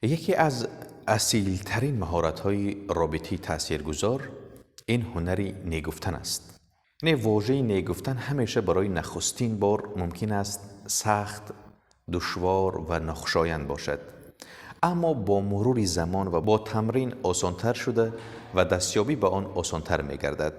یکی از اصیلترین مهارت‌های رابطی تاثیرگذار این هنر نه گفتن است. یعنی واژه نه گفتن همیشه برای نخستین بار ممکن است سخت، دشوار و ناخوشایند باشد. اما با مرور زمان و با تمرین آسانتر شده و دستیابی به آن آسانتر می‌گردد.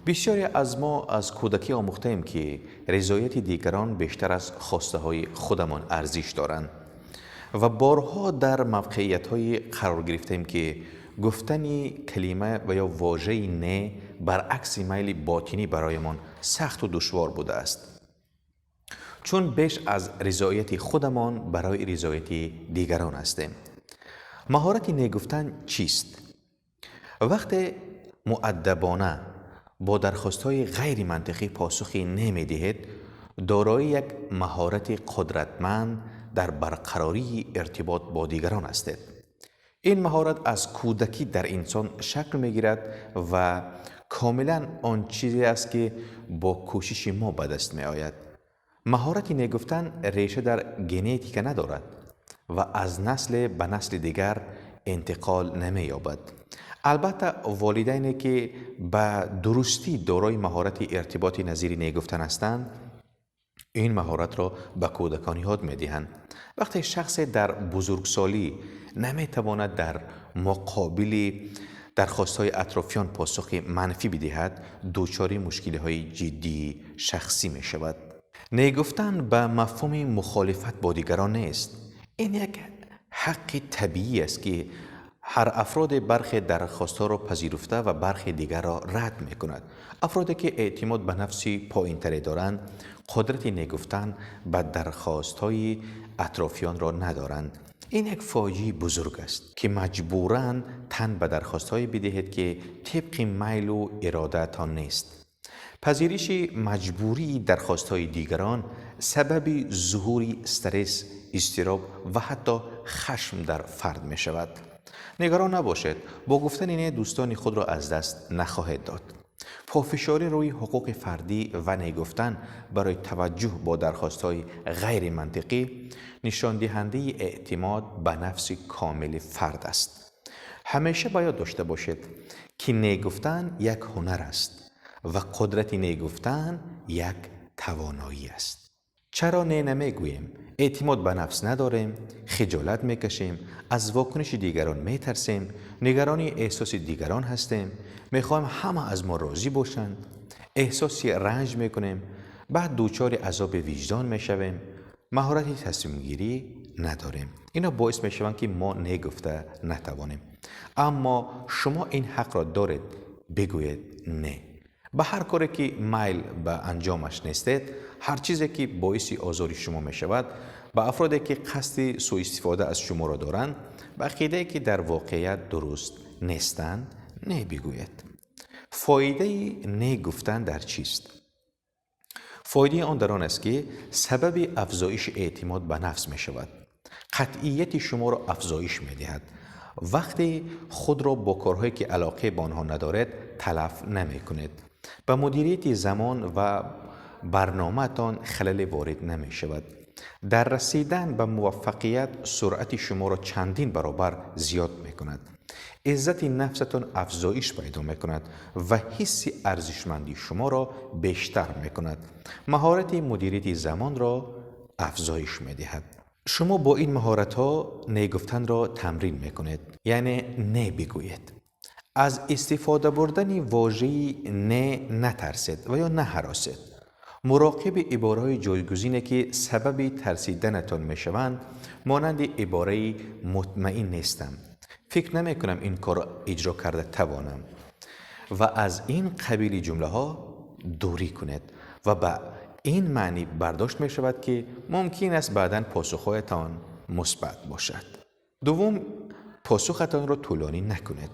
بسیاری از ما از کودکی آموخته‌ایم که رضایت دیگران بیشتر از خواسته‌های خودمان ارزش دارند و بارها در موقعیت‌های قرار گرفتیم که گفتن کلمه و یا واژه نه برعکس میل باطنی برایمان سخت و دشوار بوده است، چون بیش از رضایت خودمان برای رضایت دیگران هستیم. مهارت نه گفتن چیست؟ وقتی مؤدبانه با درخواست‌های غیر منطقی پاسخی نمی‌دهید، دارای یک مهارت قدرتمند در برقراری ارتباط با دیگران هستید. این مهارت از کودکی در انسان شکل می‌گیرد و کاملاً آن چیزی است که با کوشش ما به دست می‌آید. مهارت نه گفتن ریشه در گنتیک ندارد و از نسل به نسل دیگر انتقال نمی‌یابد. البته والدینی که به درستی دارای مهارت ارتباط نظیر نه گفتن هستند، این مهارت را به کودکان یاد می‌دهند. وقتی شخص در بزرگسالی نمی‌تواند در مقابل درخواست‌های اطرافیان پاسخ منفی بدهد، دچار مشکل‌های جدی شخصی می‌شود. نه گفتن به مفهوم مخالفت با دیگران نیست. این یک حق طبیعی است که هر افراد برخی درخواست‌ها را پذیرفته و برخی دیگر را رد می‌کند. افرادی که اعتماد به نفس پایین‌تری دارند، قدرت نه گفتن به درخواست‌های اطرافیان را ندارند. این یک فاجعه بزرگ است که مجبوراً تن به درخواست‌های بدهید که طبق میل و اراده‌تان نیست. پذیرش مجبوری درخواست‌های دیگران سبب ظهور استرس، اضطراب و حتی خشم در فرد می‌شود. نگران نباشید، با گفتن نه دوستان خود را از دست نخواهید داد. پافشاری روی حقوق فردی و نه گفتن برای توجه با درخواست‌های غیر منطقی نشان دهنده اعتماد به نفس کامل فرد است. همیشه باید داشته باشید که نه گفتن یک هنر است و قدرت نه گفتن یک توانایی است. چرا نه نمیگوییم؟ اعتماد به نفس نداریم، خجالت میکشیم، از واکنش دیگران میترسیم، نگران احساس دیگران هستیم، میخوایم همه از ما راضی باشند، احساس رنج میکنیم، بعد دچار عذاب وجدان میشویم، مهارت تصمیم گیری نداریم. اینا باعث میشوند که ما نه گفته نتوانیم. اما شما این حق را دارید بگویید نه. به هر کاری که میل به انجامش نیستید، هر چیزی که باعث آزار شما می شود، به افرادی که قصد سوء استفاده از شما را دارند، به عقیده که در واقعیت درست نیستند، نه بگویید. فایده نه گفتن در چیست؟ فایده آن در آن است که سبب افزایش اعتماد به نفس می شود. قطعیت شما را افزایش می دهد. وقتی خود را با کارهایی که علاقه به آنها ندارید تلف نمی کنید. به مدیریت زمان و برنامه‌تان خلل وارد نمی شود. در رسیدن به موفقیت سرعت شما را چندین برابر زیاد می کند. عزت نفستان افزایش پیدا می کند و حس ارزشمندی شما را بیشتر می کند. مهارت مدیریت زمان را افزایش می دهد. شما با این مهارت ها نه گفتن را تمرین می کنید، یعنی نه بگویید. از استفاده بردن واژه نه نترسید و یا نهراسید. مراقب عباره‌های جایگزینی که سبب ترسیدنتان میشوند، مانند عباره مطمئن نیستم، فکر نمی کنم این کار را اجرا کرده توانم و از این قبیل جمله ها دوری کنید و به این معنی برداشت می شود که ممکن است بعداً پاسخهایتان مثبت باشد. دوم، پاسختان را طولانی نکنید.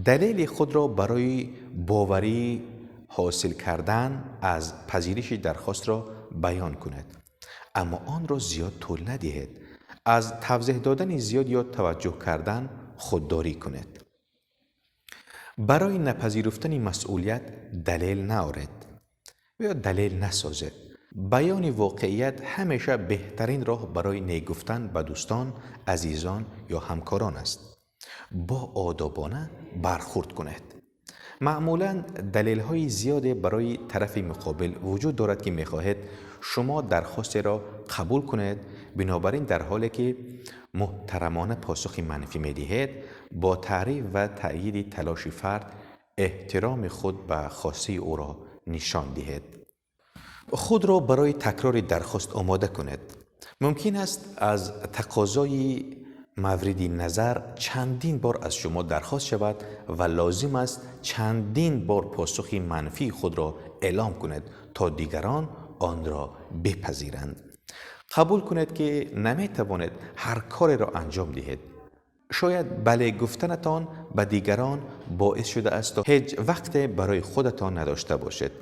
دلیل خود را برای باوری حاصل کردن از پذیرش درخواست را بیان کنید، اما آن را زیاد طول ندهید. از توضیح دادن زیاد یا توجه کردن خودداری کنید. برای نپذیرفتن مسئولیت دلیل نآورید یا دلیل نسازید. Баёни воқеият ҳамеша беҳтарин роҳ барои не гуфтан ба дӯстон, азизон ё ҳамкорон аст. Бо одобона бархӯрд кунед. Маъмулан далелҳои зиёде барои тарафи муқобил вуҷуд дорад, ки мехоҳед шумо дархостеро қабул кунед. Бинобар ин, дар ҳоле ки муҳтарамона посухи манфӣ медиҳед, бо таъриф ва таъйиди талоши фард эҳтироми худ ба хостаи ӯро нишон диҳед. Худро барои такрори дархост омода кунед. Мумкин аст аз тақозои мавриди назар чандин бор аз шумо дархост шавад ва лозим аст чандин бор посухи манфии худро эълом кунед, то дигарон онро бипазиранд. Қабул кунед, ки наметавонед ҳар кореро анҷом диҳед. Шояд бале гуфтанатон ба дигарон боис шудааст, то ҳеҷ вақте барои худатон надошта бошед.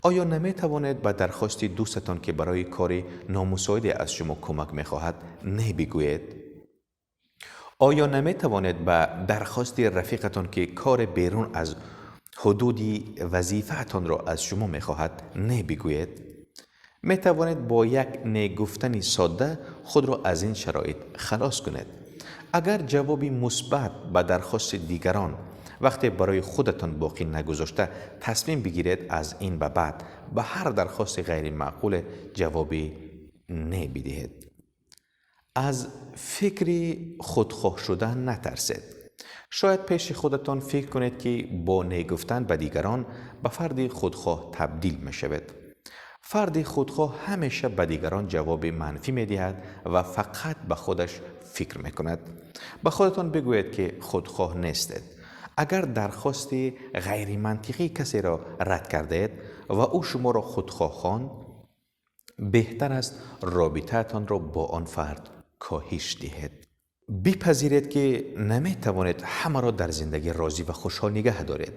Оё наметавонед ба дархости дӯстатон, ки барои кори номусоиде аз шумо кӯмак мехоҳад, не бигӯед? Оё наметавонед ба дархости рафиқатон, ки кори берун аз ҳудуди вазифаатонро аз шумо мехоҳад, не бигӯед? Метавонед бо як не гуфтани содда худро аз ин шароит халос кунед. Агар ҷавоби мусбат ба дархости дигарон вақте барои худатон боқӣ нагузошта, тасмим бигиред аз ин ба баъд ба ҳар дархости ғайримаъқуле ҷавоби не бидиҳед. Аз фикри худхоҳ шудан натарсед. Шояд пеши худатон фикр кунед, ки бо не гуфтан ба дигарон ба фарди худхоҳ табдил мешавед. Фарди худхоҳ ҳамеша ба дигарон ҷавоби манфӣ медиҳад ва фақат ба худаш фикр мекунад. Ба худатон бигӯед, ки худхоҳ нестед. Агар дархости ғайримантиқии касеро рад кардаед ва ӯ шуморо худхоҳ хонд, беҳтар аст робитаатонро бо он фард коҳиш диҳед. Бипазиред, ки наметавонед ҳамаро дар зиндагӣ розӣ ва хушҳол нигаҳ доред.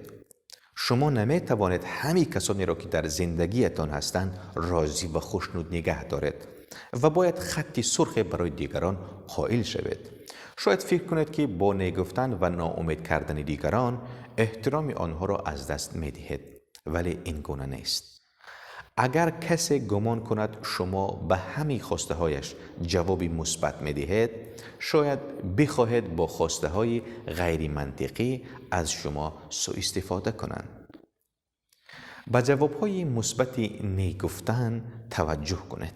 Шумо наметавонед ҳамаи касонеро, ки дар зиндагиятон ҳастанд, розӣ ва хушнуд нигаҳ доред ва бояд хатти сурхе барои дигарон қоил шавед. Шояд фикр кунед, ки бо не гуфтан ва ноумед кардани дигарон эҳтироми онҳоро аз даст медиҳед, вале ин гуна нест. Агар касе гумон кунад, шумо ба ҳамаи хостаҳояш ҷавоби мусбат медиҳед, шояд бихоҳед бо хостаҳои ғайримантиқӣ аз шумо суистифода кунанд. Ба ҷавобҳои мусбати не гуфтан таваҷҷӯҳ кунед.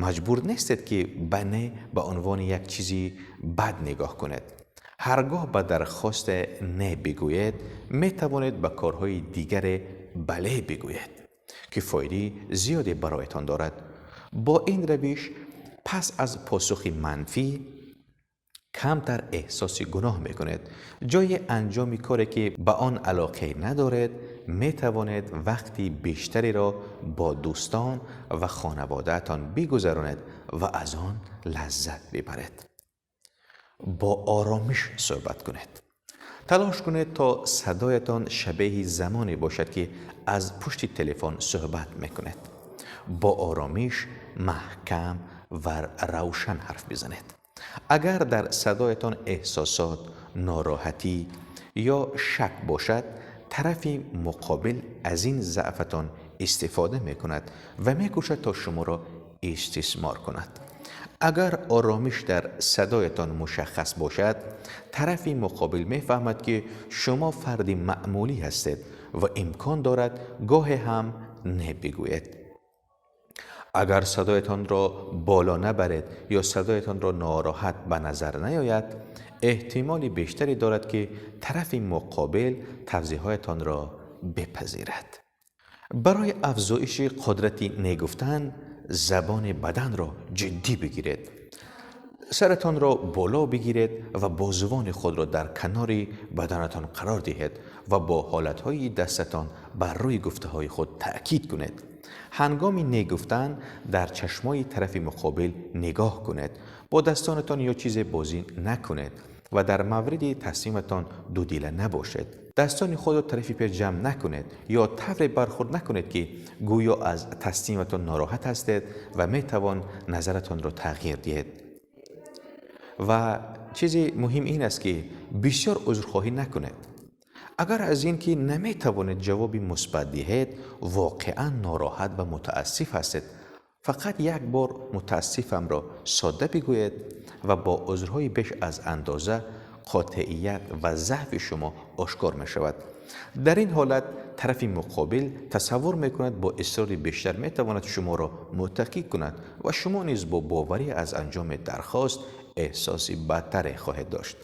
Маҷбур нестед, ки ба не ба унвони як чизи бад нигоҳ кунед. Ҳаргоҳ ба дархост не бигӯед, метавонед ба корҳои дигаре бале бигӯед, ки фоидаи зиёде бароятон дорад. Бо ин равиш пас аз посухи манфӣ камтар эҳсоси гуноҳ мекунед. Ҷои анҷоми коре, ки ба он алоқе надоред, метавонед вақти бештареро бо дӯстон ва хонаводаатон бигузаронед ва аз он лаззат бибаред. Бо оромиш суҳбат кунед. Талош кунед, то садоятон шабеҳи замоне бошад, ки аз пушти телефон суҳбат мекунед. Бо оромиш, маҳкам ва равшан ҳарф бизанед. Агар дар садоятон эҳсосот, нороҳатӣ ё шак бошад, тарафи муқобил аз ин заъфатон истифода мекунад ва мекӯшад, то шуморо истисмор кунад. Агар оромиш дар садоятон мушаххас бошад, тарафи муқобил мефаҳмад, ки шумо фарди маъмулӣ ҳастед ва имкон дорад гоҳе ҳам не бигӯед. Агар садоятонро боло набаред ё садоятонро нороҳат ба назар наёяд, эҳтимоли бештаре дорад, ки тарафи муқобил тавзеҳҳоятонро бипазирад. Барои афзоиши қудрати не гуфтан забони баданро ҷиддӣ бигиред. Саратонро боло бигиред ва бозувони худро дар канори баданатон қарор диҳед ва бо ҳолатҳои дастатон бар рӯи гуфтаҳои худ таъкид кунед. Ҳангоми не гуфтан дар чашмои тарафи муқобил нигоҳ кунед. Бо дастонатон ё чизе бозӣ накунед ва дар мавриди тасмиматон дудила набошед. Дастони худро тарафи пеш ҷамъ накунед ё тавре бархӯрд накунед, ки гӯё аз тасмиматон нороҳат ҳастед ва метавон назаратонро тағйир диҳед. Ва чизи муҳим ин аст, ки бисёр узрхоҳӣ накунед. Агар аз ин ки наметавонед ҷавоби мусбат диҳед, воқеан нороҳат ва мутаассиф ҳастед, Фақат як бор мутаассифамро сода бигӯед ва бо узрҳои беш аз андоза қотеият ва заъфи шумо ошкор мешавад. Дар ин ҳолат тарафи муқобил тасаввур мекунад, бо исрори бештар метавонад шуморо муттақӣ кунад ва шумо низ бо боварӣ аз анҷоми дархост эҳсоси бадтаре хоҳед дошт.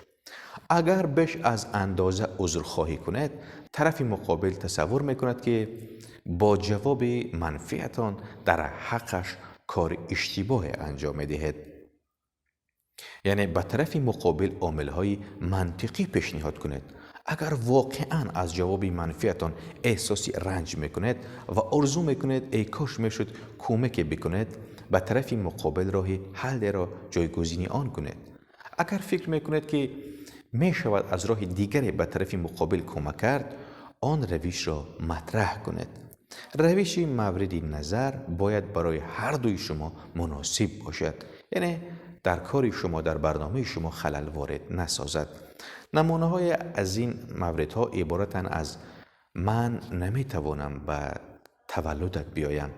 Агар беш аз андоза узрхоҳӣ кунед, тарафи муқобил тасаввур мекунад, ки бо ҷавоби манфиатон дар ҳаққаш кори иштибоҳе анҷом медиҳед. Яъне ба тарафи муқобил омилҳои мантиқӣ пешниҳод кунед. Агар воқеан аз ҷавоби манфиатон эҳсоси ранҷ мекунед ва орзу мекунед, эй кош мешуд кӯмаке бикунед, ба тарафи муқобил роҳи ҳаллеро ҷойгузини он кунед. Агар фикр мекунед, ки мешавад аз роҳи дигаре ба тарафи муқобил кӯмак кард, он равишро матраҳ кунед. Равиши мавриди назар бояд барои ҳар дуи шумо муносиб бошад, яъне дар кори шумо, дар барномаи шумо халал ворид насозад. Намунаҳое аз ин мавридҳо иборатанд аз: ман наметавонам ба таваллудат биёям,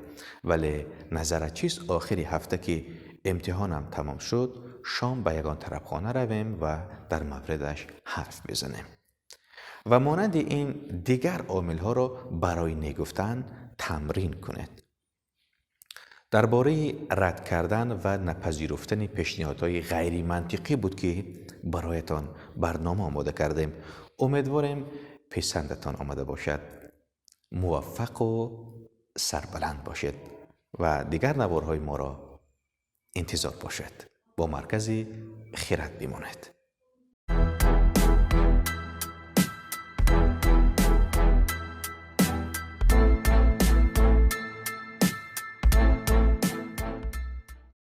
вале назарат чист, охири ҳафта ки имтиҳонам тамом шуд, шом ба ягон тарабхона равем ва дар мавридаш ҳарф бизанем? Ва монанди ин дигар омилҳоро барои не гуфтан тамрин кунед. Дар бораи рад кардан ва напазируфтани пешниҳодҳои ғайримантиқӣ буд, ки бароятон барнома омода кардем. Умедворем, писандатон омада бошад. Муваффақу сарбаланд бошед ва дигар наворҳои моро интизор бошед. Бо маркази хирад бимонед.